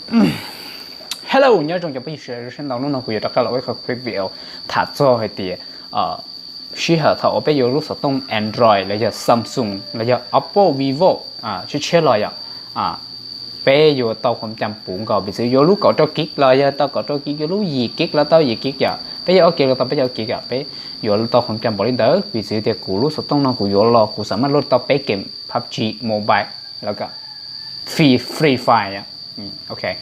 Hello, nyob zoo cov phooj ywg sawv daws ntau. Hnub no kuv yuav rov qab los ua ib qho clip video tham txog hais tias sij hawm thaum uas peb yuav lub xov tooj Android los yog Samsung los yog Oppo, Vivo tshiab tshiab los yom, peb yuav tau khuam cam puv nkaus. Piv txwv yuav lub kaum rau kib los yog tau kaum rau kib, yuav lub yim kib los tau yim kib yom, peb yuav ob kib los tau peb yuav ob kib yom, peb yuav tau khuam cam npaum li ntawd. Piv txwv tias kuv lub xov tooj no kuv yuav los kuv xam maj load tau peb game PUBG Mobile los yog Free Fire. Ok, yog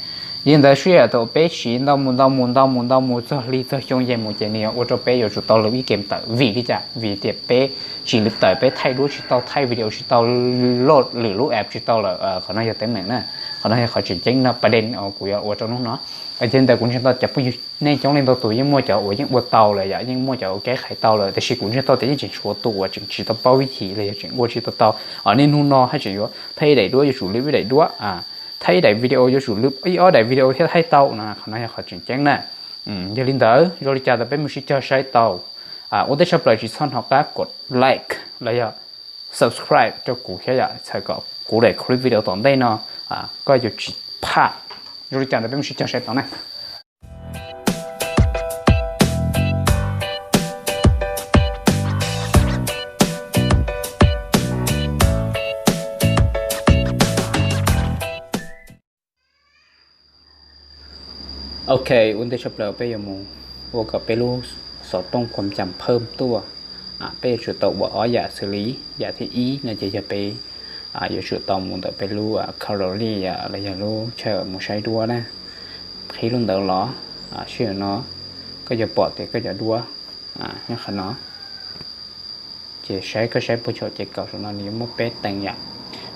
li ntawd sij hawm thaum peb siv ntau mus ntau mus ntau mus ntau mus txog hli txog xyoo yaig mus ces nws yuav ua rau peb yuav tsum tau lwm ib game tawm. Vim li cas? Vim tias peb tsis lwm tawm, peb thaij duab tsis tau, thaij video tsis tau, load lwm lub app tsis tau lawm. Qhov no yog teeb meem na, qhov no yog qhov tseem ceeb no, pas dej kuv yuav ua rau hnub no. Yog li ntawd kuv ntseeg tau cov phooj ywg nej coob leej ntau tus yeej muaj cov uas yeej ua tau lawm yom, yeej muaj cov uas kev qhais tau lawm, tiam sis kuv ntseeg tau tias yeej tseem tshuav tus uas tseem tsis tau paub vib thim los yog tseem ua tsis tau tau. Niaj hnub no haj tseem yuav thaij ib daim duab yuav tsum lwm ib daim duab, thaij ib daim video yuav tsum lwm ib ob daim video thiaj thaij tau no, qhov no yog qhov tseem ceeb na. Yog li ntawd zoo li cas tau peb mus sib cog saib tau. Ua ntej tshaj plaws tsis txhob hnov qab kom like los yog subscribe rau kuv thiab yom, txhawm kom kuv daim clip video tom ntej no koj yuav tsis plam. Zoo li cas ntawd peb mus sib cog saib tau na. Ok, ua ntej tshaj plaws peb yuav mus ua kom peb lub xov tooj khuam cam phawj tuaj. Peb yuav tsum tau ua ob yam xws li, yam thib ib no ces yog peb yuav tsum tau mus ntawm peb lub gallery los yog lub chaw mus saib duab na, qhib lub ntawd los. Sij hawm no koj yuav pom tias koj cov duab nyob qhov no. Ces saib koj saib puag saum ces kaum saum no nws yuav muaj peb teev yom,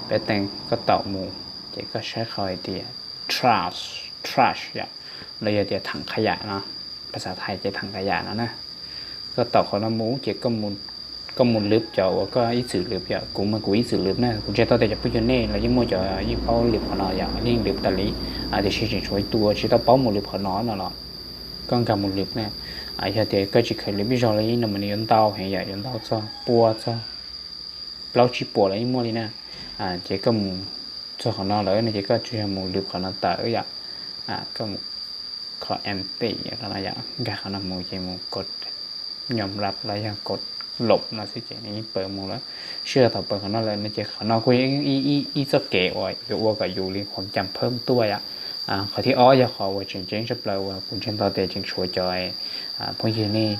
peb teev koj taum mus, ces koj saib qhov hais tias trash, trash yom, los yog tias tham kha yam no, phas xas thais ces tham kha yam no na. Koj taum qhov no mus ces koj mus lwv cov uas koj ib txwm lwv yom, kuv mas kuv ib txwm lwv na, kuv ntseeg tau tias cov phooj ywg nej los yeej muaj cov yeej paub lwv qhov no yom, yeej lwv tas li, tiam sis tseem tshuav ib tug tsis tau paub mus lwv qhov no no los koj nkag mus lwv na. Yog tias koj tsis kheev lwv ib zaug li no mas nws yuav ntau heev yom, yuav ntau txog pua txog plaub tsib puas los yeej muaj li na. Ces koj mus txog qhov no lawm no ces koj tsuas yog mus lwv qhov no tawm yom. Koj mus qhov empty no yom, nkag qhov no mus ces mus kod nyom lab los yog kod lob no xwb ces nws yeej pawg mus lawm. Sij hawm thaum pawg qhov no lawm no ces qhov no kuj yog ib txoj kev uas yuav ua kom yus li khuam cam phawj tuaj yom. Qhov thib ob yog qhov uas tseem ceeb tshaj plaws uas kuv ntseeg tau tias tseem tshuav cov phooj ywg nej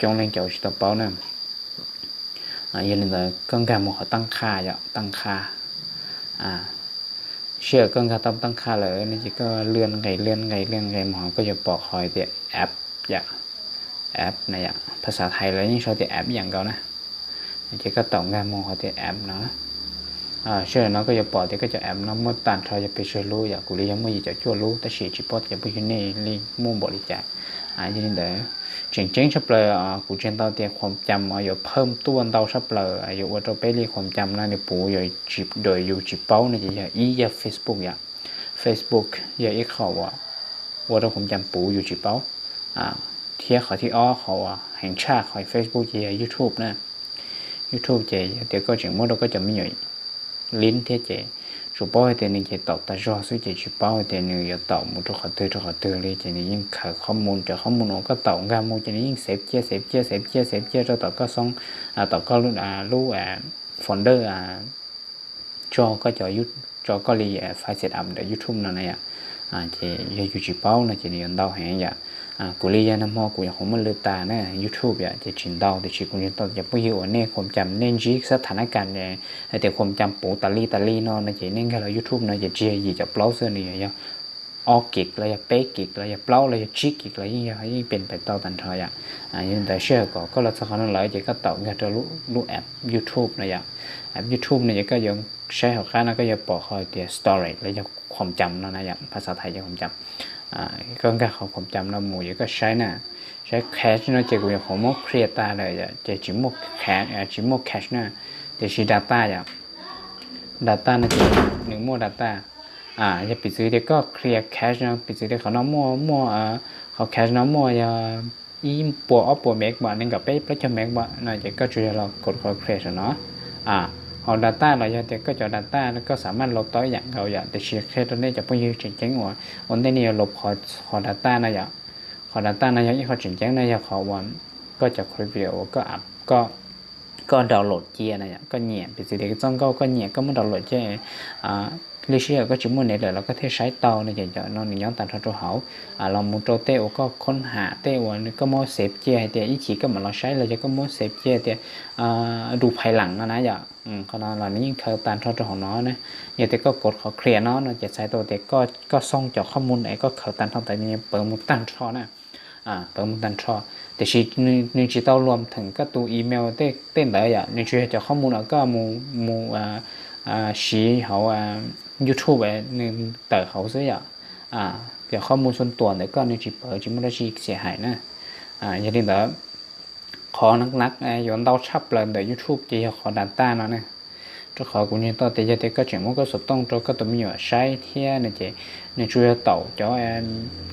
coob leej cov tsis tau paub na. Yog li ntawd koj nkag mus qhov taj qha yom, taj qha. Sij hawm koj nkag tau taj qha lawm no ces koj lwaj nqes lwaj nqes lwaj nqes mus ho koj yuav pom qhov tias app yom, app na yom, phas xas thais lawv yeej sau tias app ib yam nkaus na. Ces koj taum nkag mus qhov tias app no. Sij hawm no koj yuav pom tias koj cov app no muaj tag nrho yog pes tsawg lub yom, kuv li yog muaj yim caum cuaj lub tab sis tsis paub tias cov phooj ywg nej li muaj npaum li cas. Yog li ntawd tseem ceeb tshaj plaws kuv ntseeg tau tias khuam cam yuav phawj tuaj ntau tshaj plaws yuav ua rau peb li khuam cam no nws puv yuav tsis, yus tsis paub no ces yog ib yog Facebook yom. Facebook yog ib qho uas ua rau khuam cam puv yus tsis paub. Thiab qhov thib ob qhov uas heev tshaj qhov Facebook ces yog YouTube na. YouTube ces yog tias koj tseem muab rau koj cov me nyuam lib thiab ces tsuas paub hais tias nws ces taum tas zog xwb ces tsis paub hais tias nws yuav taum mus rau qhov twg rau qhov twg li ces nws yeej khaws qhov mus, cov qhov mus uas koj taum nkag mus ces nws yeej xev ciaj xev ciaj xev ciaj xev ciaj rau tom koj xoob, tom koj lub folder tso koj cov, tso koj li file setup ntawm YouTube no na yom. Ces yog yus tsis paub no ces nws yuav ntau heev yom. Kuv li yog nag hmo kuv nyuam qhuav muab lwv tas na YouTube yom ces tsis ntau, tiam sis kuv ntseeg tau cov phooj ywg uas nej khuam cam nej ntsib xab thas nab kas hais tias khuam cam puv tas li tas li no no ces nej nkag los YouTube no ces tsis yog yim caum plaub xwb, nws yog ob kis los yog peb kis los yog plaub los yog tsib kis los yeej yog yeej pes pem tau tag nrho yom. Yog li ntawd sij hawm kom koj los txog qhov no lawm ces koj taum nkag rau lub app YouTube no yom. App YouTube no ces koj yuav saib hauv qab no koj yuav pom qhov tias storage los yog khuam cam no na yom, phas xas thais ces khuam cam. Koj nkag qhov khuam cam no mus ces koj saib na, saib cache no ces kuv nyuam qhuav muab clear tas lawm yom ces tsis muaj cache, tsis muaj cache na, tiam sis data yom, data no ces nws muaj data. Yog piv txwv tias koj clear cache no, piv txwv tias qhov no muaj muaj, qhov cache no muaj yog ib puas ob puas megabyte, nees nkaum peb plaub caug megabyte no ces koj tsuas yog los kod qhov clear saum no. Hauv data los yog tias koj cov data koj xav maj los tau ib yam nkaus yom, tiam sis qhia rau nej cov phooj ywg tseem ceeb uas ua ntej nej yuav los qhov data no yom. Qhov data no yog ib qho tseem ceeb no yog qhov uas koj cov clip video uas koj app koj download cia na yom, koj nyiam piv txwv tias txoj nkauj koj nyiam koj muab download cia, lwm sij hawm koj tsis muaj nyiaj lawm los koj thiaj saib tau no ces cov no nws nyob tag nrho rau hauv. Los mus rau tej uas koj khoob ham tej uas koj muab xev cia hais tias ib chim koj mam los saib los yog koj muab xev cia tias du phais lam no na yom. Qhov no los nws yeej khaws tag nrho rau hauv no na. Yog tias koj kov qhov clear no no ces txhais tau tias koj xoo cov qhov mus es koj khaws tag nrho ntawd nws pawv mus tag nrho na, pawv mus tag nrho. Tiam sis nws tsis tau luam theem koj tus email tej ntawd yom, nws tsuas yog cov qhov mus uas koj mus siv hauv YouTube nws tawm hauv xwb yom. Cov qhov mus xoo tuam ntawm koj nws tsis pawv, tsis muaj dab tsi xiam hais na. Yog li ntawd, qhov nab nab yuav ntau tshaj plaws ntawm YouTube ces yog qhov data no na. Rau qhov kuv nug tau tias yog tias koj tseem muab koj xov tooj rau koj tus me nyuam saib thiab no ces nws tsuas yog taum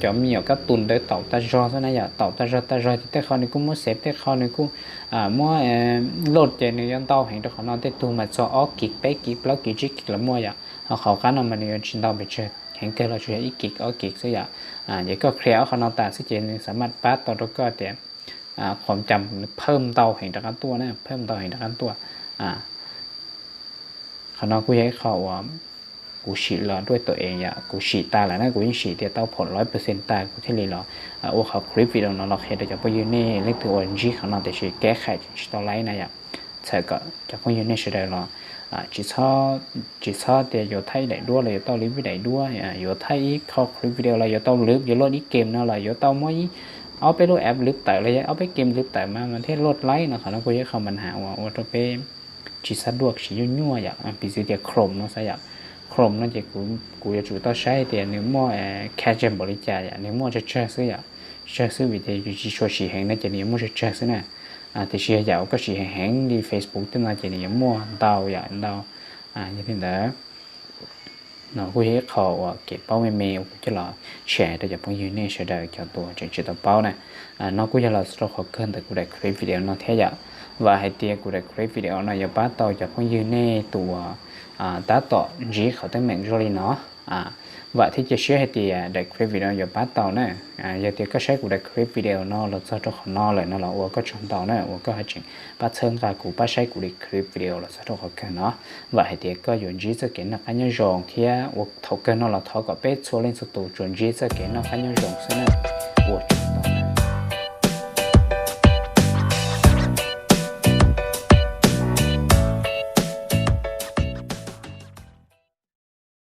cov me nyuam kab tus ntawd taum tag zog xwb na yom, taum tag zog tag zog ces tej qho nws kuj muab xev, tej qho nws kuj muab load ces nws yuav ntau heev rau qhov no, tej tug mas txog ob kis peb kis plaub kis tsib kis los muaj yom. Ho qhov qab no mas nws yuav tsis ntau pes tsawg, heev kawg los tsuas yog ib kis ob kis xwb yom. Ces koj clear ob qho no tas xwb ces nws xav maj pab tau rau koj tias qhov cas nws phawj ntau heev rov qab tuaj na, phawj ntau heev rov qab tuaj. Qhov no kuj yog ib qho uas kuv sim los dua tus es yom, kuv sim tas lawm na, kuv yeej sim tias tau phom lawm percent tas kuv thiaj li los ua qhov clip video no los qhia rau cov phooj ywg nej leej twg uas ntsib qhov no tiam sis kev hais tseem tsis tau laib na yom. Txhawm kom cov phooj ywg nej sawv daws los tsis txhob tias yuav thaij ib daim duab los yuav tau li ib daim duab, yuav thaij ib qho clip video los yuav tau lwv, yuav load ib game no los yuav tau muab ib ob peb lub app lwv tawm los yog ob peb game lwv tawm mas mas thiaj load laib no. Qhov no kuj yog ib qho mas has uas ua rau peb tsis xav duaj tsis nyuaj nyuaj yom. Piv txwv tias Chrome no xav yom, Chrome no ces kuv yuav tsum tau saib tias nws muaj cache npaum li cas yom, nws muaj tsawg tsawg xwb yom, tsawg xwb vim tias yus tsis tshua siv heev no ces nws yuav muaj tsawg tsawg xwb na. Tiam sis yog yam uas koj siv heev heev li Facebook tej no ces nws yuav muaj ntau yom, ntau. Yog li ntawd, no kuj yog ib qho uas kev paub me me uas kuv coj los share rau cov phooj ywg nej sawv daws cov tus tseem tsis tau paub na. No kuj yog los rau qhov kawg ntawm kuv daim clip video no thiab yom. Vam hais tias kuv daim clip video no yuav pab tau cov phooj ywg nej tus uas tab tom ntsib qhov teeb meem zoo li no. Vam thiab cia siab hais tias daim clip video no yuav pab tau na. Yog tias koj saib kuv daim clip video no los txog rau qhov no lawm no los ua koj tsaug ntau na uas koj haj tseem pab txhawb nqa kuv, pab saib kuv daim clip video los txog rau qhov kawg no. Vam hais tias koj yuav ntsib txoj kev noj qab nyob zoo thiab ua thaum kawg no los thov kom peb txhua leej txhua tus tsuas ntsib txoj kev noj qab nyob zoo xwb na. Ua